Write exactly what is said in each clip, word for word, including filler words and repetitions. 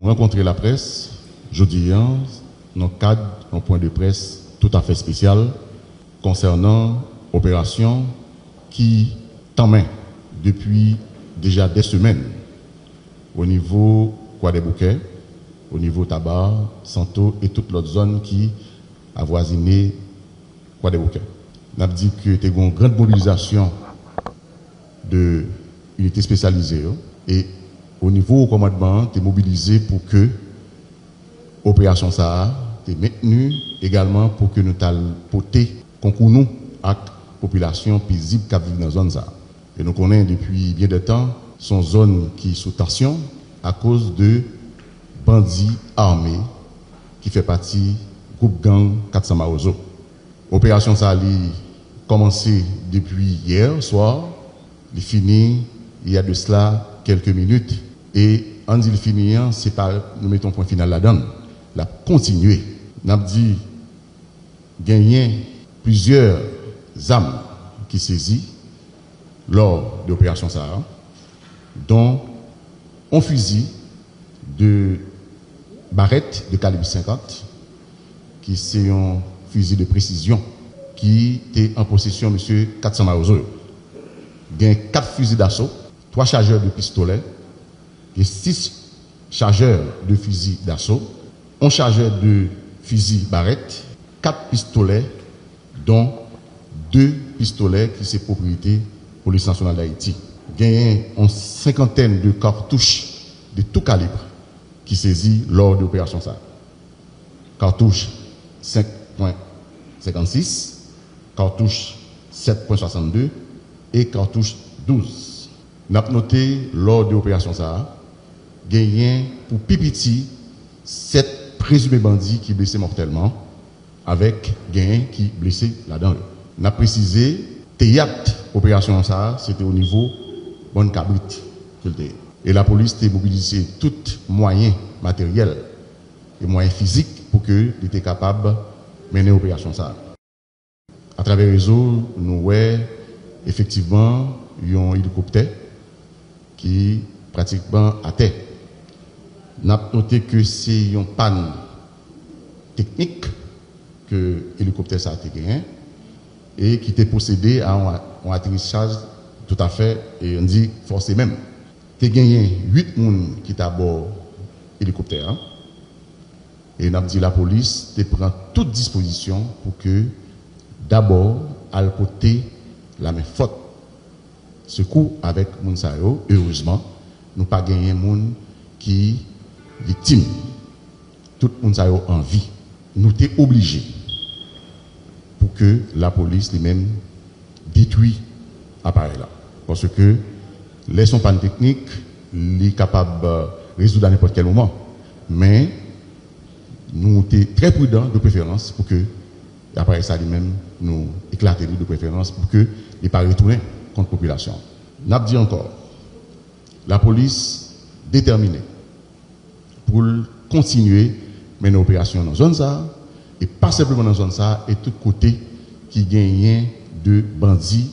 Rankontre laprès jodi a nan kad yon pwen de près toutafè espesyal konsènan operasyon ki tanmen depi deja dè semèn o nivo Kwadèboukè, o nivo Taba, Santo e tout lòt zòn ki avwazine Kwadèboukè. N ap di ke te gen yon grand mobilizasyon de inite espesyalize yo e o nivo wo kòmandman an te mobilize pou ke operasyon sa a te mentni egalman pou ke nou t al pote konkou nou ak popilasyon pezib k ap viv nan zòn sa a. E nou konnen depi byen de tan, se yon zòn ki sou tansyon akoz de bandi ame ki fè pati gwoup gang kat san Mawozo. Operasyon sa a, li kòmanse depi yè swa, li fini il y a de cela quelques minutes. E ann di li fini an, se pa nou mete yon pwen final ladan l. L ap kontinye. N ap di, genyen plizyè zam ki sezi lò de operasyon sa a, dont yon fizi de barèt de kalib senkant, ki se yon fizi de presizyon ki te an posesyon mesye kat san Mawozo yo. Gen kat fizi daso, twa chajè de pistolè, gen sis chajè de fizi daso, yon chajè de fizi barèt, kat pistolè, dont de pistolè ki se pwopriyete Polis Nasyonal d Ayiti. Genyen yon senkantèn de katouch de tou kalib ki sezi lò de operasyon sa a. Katouch senk pwen senkannsis, katouch sèt pwen swasannde e katouch douz. N ap note, lò de operasyon sa a, genyen pou pi piti sèt prezime bandi ki blese mòtèlman, avèk genyen ki blese ladan yo. N ap presize, teyat operasyon sa a, se te o nivo Bòn Kabrit ke l te ye. E lapolis te mobilize tout mwayen materyèl e mwayen fizik pou ke li te kapab mennen operasyon sa a. Atravè rezo, nou wè efektivman yon elikoptè ki pratikman atè. N ap note ke se yon pàn teknik ke elikoptè sa a te genyen e ki te pwosede a yon, yon aterisaj toutafè, e, n di, fòse menm. Te genyen uit moun ki t abò elikoptè a. E n ap di lapolis te pran tout dispozisyon pou ke dabò al pote lamen fòt, sekou avèk moun sa yo. Erezman, nou pa genyen moun ki viktim. Tout moun sa yo an vi. Nou te oblije pou ke lapolis li menm detwi aparèy la. Paske lè se yon pàn teknik, li kapab, euh, rezoud a nenpòt kèl moman. Men, nou te trè pridan de preferans pou ke aparèy sa li menm, nou eklate li de preferans pou ke li pa retounen kont popilasyon. N ap di ankò, lapolis detèmine pou l kontinye mennen operasyon nan zòn sa a, e pa senpleman nan zòn sa a, e tout kote ki genyen de bandi,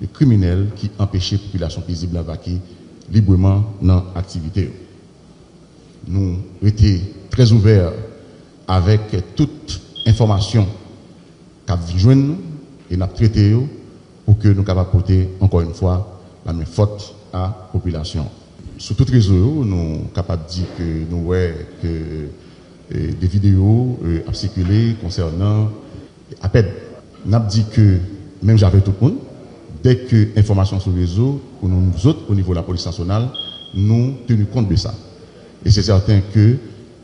de kriminèl ki anpeche popilasyon pezib la vake libreman nan aktivite yo. Nou rete trè ouvè avèk tout enfòmasyon k ap jwenn nou e n ap trete yo pou ke nou kapab pote, ankò yon fwa, lamen fòt a popilasyon. Sou tout rezo yo, nou kapab di ke nou wè ke, e, de videyo, e, ap sikile konsènan apèd. N ap di ke, menm jan avèk tout moun, dèke enfòmasyon sou rezo, pou nou, nou zòt, o nivo lapolis nasyonal, nou teni kont de sa. E se sèten ke,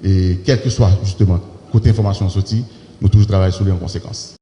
e, kèlkeswa, jisteman, kote enfòmasyon an soti, nou toujou travay sou li an konsekans.